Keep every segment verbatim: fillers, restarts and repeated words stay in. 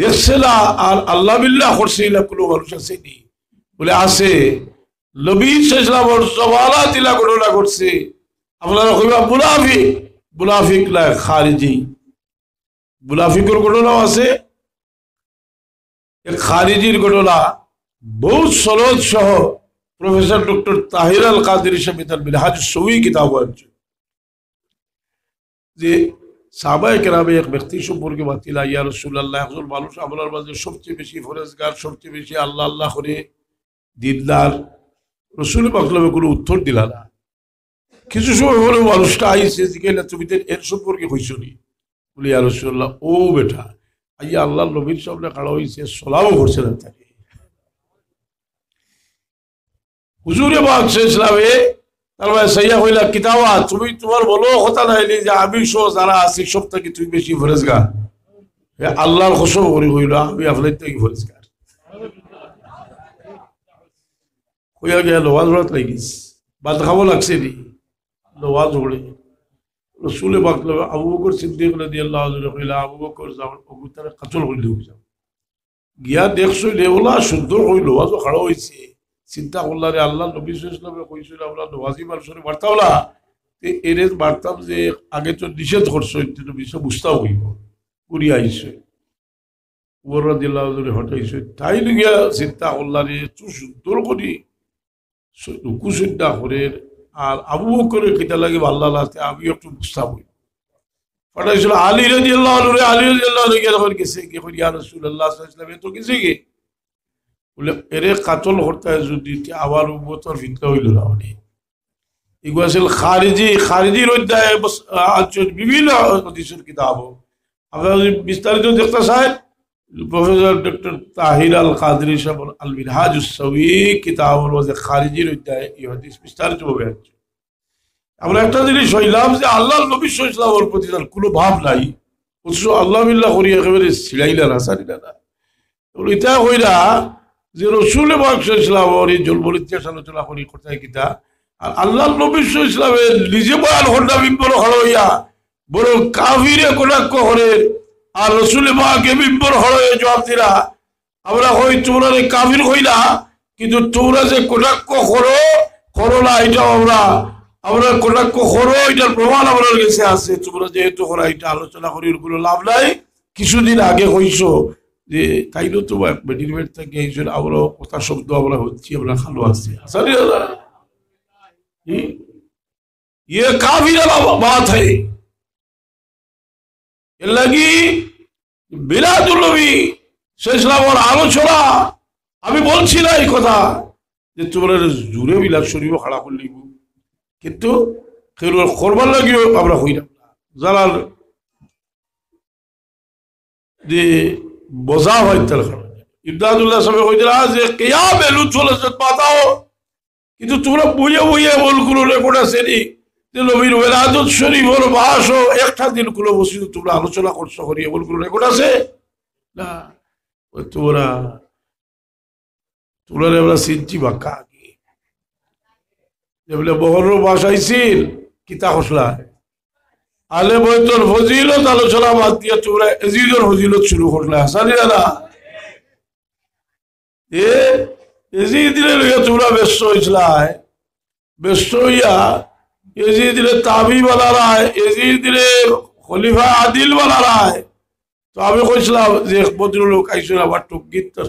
দেখছে না, আর আল্লাহ বিল্লাহ করছে, ইলা কুনু মানুষ আছে নি? বলে, আছে। নবী সাল্লাল্লাহু আলাইহি ওয়াসাল্লামর জমানাত ইলা ঘটনা ঘটছে। আপনারা কইবা মুনাফিক, মুনাফিক না, খারিজি। মুনাফিকর ঘটনাও আছে। এক খারিজির ঘটনা, বহুত সনদ সহ প্রফেসর ডক্টর তাহির আল কাদেরী সাহেব তার মিনহাজ সৌই কিতাব আছে। যে সাহাবায়ে কেরামে এক ব্যক্তি সম্পর্কে মাতিলা, "ইয়া রাসূলুল্লাহ, একজন মানুষ আপনার মাঝে সবচেয়ে বেশি ফরেজগার, সবচেয়ে বেশি আল্লাহ আল্লাহ করে, দিনদার।" রসুল পাক সাল্লামে কোনো উত্তর দিলা না। কিছু সময় পরে মানুষটা আইছে, জিজ্ঞাসা, "তুমি তো এর সম্পর্কে কইছো নি?" বলে, "ইয়া রাসূলুল্লাহ, ও বেটা, আইয়া আল্লাহর নবীর সামনে খাড়া হইছে, সালামও করছে না তারে।" হুজুরে পাক সাল্লাল্লাহু আলাইহি ওয়াসাল্লামে তার মানে সাইয়া কইলা, "কিতাবা, তুমি তোমার বলো কথা নাইলি যে আমি সহ যারা আছি সব থাকি তুমি বেশি ফরেজগার?" এ আল্লাহর কসম করি কইল, "আমি আপনার থাকি ফরেজগার।" কইয়া গিয়া নমাজ পড়াত লাগিস, ভাত খাওয়া লাগছে নি, নমাজ পড়ে। রসুলে পাক আবু বকর সিদ্দিক রাদিয়াল্লাহু আনহু কইলা, "আবু বকর, যাও, অগুতারে কাতল করি দেও, যাও।" গিয়া দেখছইন, এ ওলা সুন্দর করি নমাজও খাড়া হইছে। চিন্তা করলা, রে আল্লাহর নবী সাল্লাল্লাহু আলাইহি ওয়াসাল্লামে কইছইন, আমরা নমাজি মানুষরে মারতাম না, তে এরে মারতাম যে আগে তো নিষেধ করছইন, তে নবী সাহেব বুঝতাম হইব, ঘুরি আইছে। উমর রাদিয়াল্লাহু আনহু হটাইছে, তাইন গিয়া চিন্তা করলা, রে এত সুন্দর করি স-, রুকু সজ্জা করের, আর আবু বকরের কিতা লাগি ভালা লাগছে, আমি একটু বুঝতাম হইব। পাঠাইছিল আলী রাদিয়াল্লাহু আনহুরে, আলী রাদিয়াল্লাহু আনহু গিয়া যখন গেছে, গিয়া কইল, "ইয়া রাসূলুল্লাহ সাল্লাল্লাহু আলাইহি ওয়াসাল্লাম, এত গেছে কি?" বলে, "এরে কাতল করতে যদি তে আমার উম্মতর ফিতনা হইল না।" মানে, এগু আছিল খারিজি, খারিজির অধ্যায় বস-, আহ, আছে বিভিন্ন হাদিসের কিতাব। আপনারা যদি বিস্তারিত দেখতে চান, প্রফেসর ডক্টর তাহির আল কাদরি সাহেব আল মিনহাজুস সবি কিতাবর মধ্যে খারিজির অধ্যায় এই হাদিস বিস্তারিতভাবে আছে। আমরা একটা জিনিস হইলাম যে আল্লাহর নবী সাল্লাল্লাহু আলাইহি ওয়াসাল্লামর প্রতি তার কোনো ভাব নাই, অথচ আল্লাহ বিল্লাহ করি একেবারে ছিড়াইলা না, ছাড়িলা না। এবং ইটা কইরা যে রসুল পাক সাল্লাল্লাহু আলাইহি ওয়াসাল্লামর এই জন্মর ইতিহাস আলোচনা করি করতে কিতা, আর আল্লাহর নবী সাল্লাল্লাহু আলাইহি ওয়াসাল্লামে নিজে বয়ান করলা মিম্বর খাড়া হইয়া, বড় কাফিরে কটাক্ষ করে, আর রসুল পাকে মিম্বর খাড়া হইয়া জবাব দিলা, আমরা কই, তোমরা রে কাফির কইলা, কিন্তু তোমরা যে কটাক্ষ করো, করো না, এটাও আমরা, আমরা কটাক্ষ করো, এটার প্রমাণ আমার গেছে আছে। তোমরা যেহেতু করা এটা আলোচনা করি, ওর কোনো লাভ নাই। কিছুদিন আগে কইছো যে তাইনও তো বেটির পেট থাকি আইছইন, আমরা কথা শব্দ আমরা হচ্ছি, আমরা খালো আছি। আসলে না? হুম? ইয়ে কাফিরা বাত হে। এর লাগি মিলাদুন নবী সাল্লাল্লাহু আলাইহি ওয়াসাল্লামর আলোচনা, আমি বলছি না এই কথা যে তোমরা জুরে মিলাদ শরীফ খাড়া করে লিব, কিন্তু কেউ করবার লাগিও আমরা কইলাম না। যারা যে বোঝা হয় তার কারণে ইমদাদুল্লাহ সাহেব কইতারা যে কিয়ামে লুৎফুল হাজরত মাতাও, কিন্তু তোমরা বইয়া বইয়া এমন কোনো রেকর্ড আছে নি যে নবীর ওয়েলাদত শরীফর মাসও একটা দিন কোনো মসজিদে তোমরা আলোচনা করছো করি এমন কোনো রেকর্ড আছে? না। ওই তোমরা, তোমরা আমরা চিনছি বাক্কা আগে। যে বলে মহরম মাস আইছিল, কিতা খসলা? আলে বয়তর ফজিলত আলোচনা বাদ দিয়া তোমরা এজিদর ফজিলত শুরু করলা। হাসানি দাদা? এ, এজিদরে লইয়া তোমরা ব্যস্ত হইছলায়, ব্যস্ত হইয়া এজিদরে তাবি বানালায়, এজিদরে খলিফা আদিল বানালায়। তো আমি কইছিলাম যে এক ভদ্রলোক আইসেন আমার টুকিত,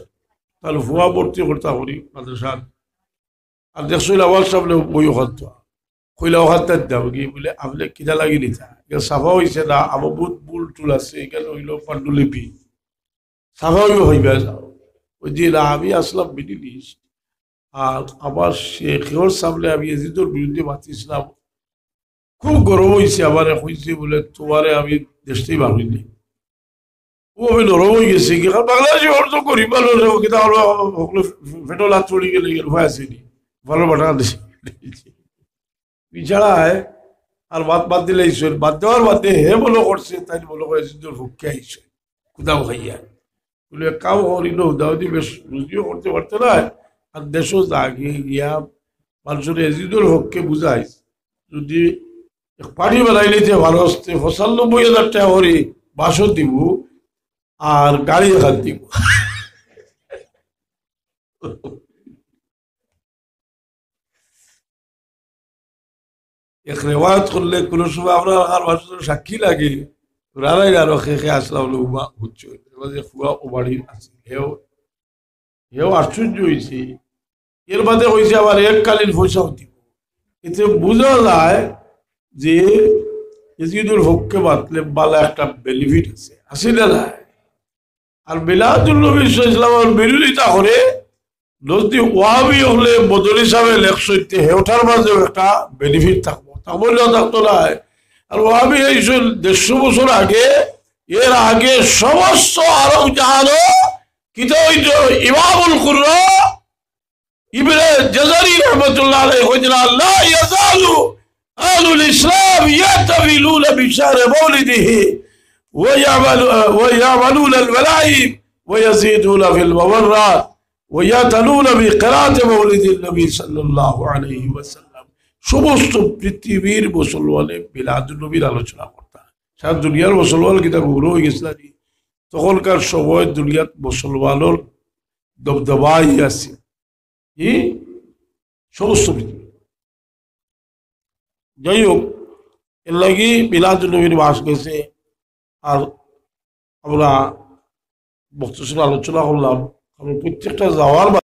তার ফুয়া ভর্তি করতা করি মাদ্রাসাত। আর দেখছইন আমার সামনে বই ওখান তো। কইলা ওখান তার দাম কি? বলে, "আপনি কিতা লাগি নিতা? এটা সাফা হইছে না, আমার বহুত ভুল টুল আছে, এখানে হইল পাণ্ডুলিপি।" সাফা হইব হইবে যাও। ওই যে না, আমি আসলাম মিডিল ইস্ট, আর আমার শেখর সামনে আমি এজিদর বিরুদ্ধে মাতিছিলাম, খুব গরম হইছে, আমারে কইছে বলে, "তোমারে আমি দেশতেই বার হইনি।" ও আমি নরম হয়ে গেছি, কি কারণ বাংলাদেশে ওর তো গরিব মানুষ, ও কিতা হলো, হকলে ফেটো লাত চড়ি গেলে গেল, ভয় আছে নি, ভালো বাটা দেশে। বিছাড়া হয়, আর বাদ বাদ দিলে ঈশ্বর, বাদ দেওয়ার বাদে হে বলো করছে, তাই বলো করে এজিদর পক্ষে আইসে, খুদাও খাইয়া। বলে, "এক কাম করি না, হুদাহুদি বেশ রুজিও করতে পারতে না, আর দেশও যা গিয়ে গিয়া মানুষের এজিদর পক্ষে বুঝাইস, যদি এক পার্টি বানাই নিতে পারস, তে পঁচানব্বই হাজার টাকা করে বাসও দিব, আর গাড়ি এখান দিব। এক রেওয়ায়ত করলে কোনো সময় আমরা আর মানুষের সাক্ষী লাগে, রানাই আরো খে খে আসলাম, উবা বুঝছো, এবার যে ফুয়া ও বাড়ি আছে, হেও, হেও আশ্চর্য হয়েছে। এর বাদে কইছে আবার এককালীন পয়সাও দিব। এতে বোঝা যায় যে এজিদুল হককে মাতলে বালা একটা বেনিফিট আছে, আছে না নাই? আর মিলাদুন নবী সাল্লাল্লাহু আলাইহি ওয়াসাল্লামর বিরোধিতা করে যদি ওয়াহাবি হকলে বদলি সাহেব লেখছইন তে হেওটার মাঝেও একটা বেনিফিট থাকবো, থাকবো না, থাকতো না। আর ওয়াহাবি এই দেড়শো বছর আগে, এর আগে সমস্ত আরব জাহানো কিতা হইতো? ইমামুল কুররা ইবনে জাজারি রহমতুল্লাহ আলাইহি কইতেন, "لا يزال أهل الإسلام يحتفلون بشهر مولده ويعمل-، ويعملون الولائم ويزيدون في المبرات ويعتنون بقراءة مولد النبي صلى الله عليه وسلم।" সমস্ত পৃথিবীর মুসলমানে মিলাদুন নবীর আলোচনা করতা। সারা দুনিয়ার মুসলমান কিতা গৌরব হয়ে গেছিল আর কি। তখনকার সময় দুনিয়াত মুসলমানের দবদবাই আছে। কি? সমস্ত পৃথিবী। যাই হোক, এর লাগি মিলাদুন নবীর মাস গেছে। আর আমরা বক্তৃতা আলোচনা করলাম, আমরা প্রত্যেকটা যাওয়ার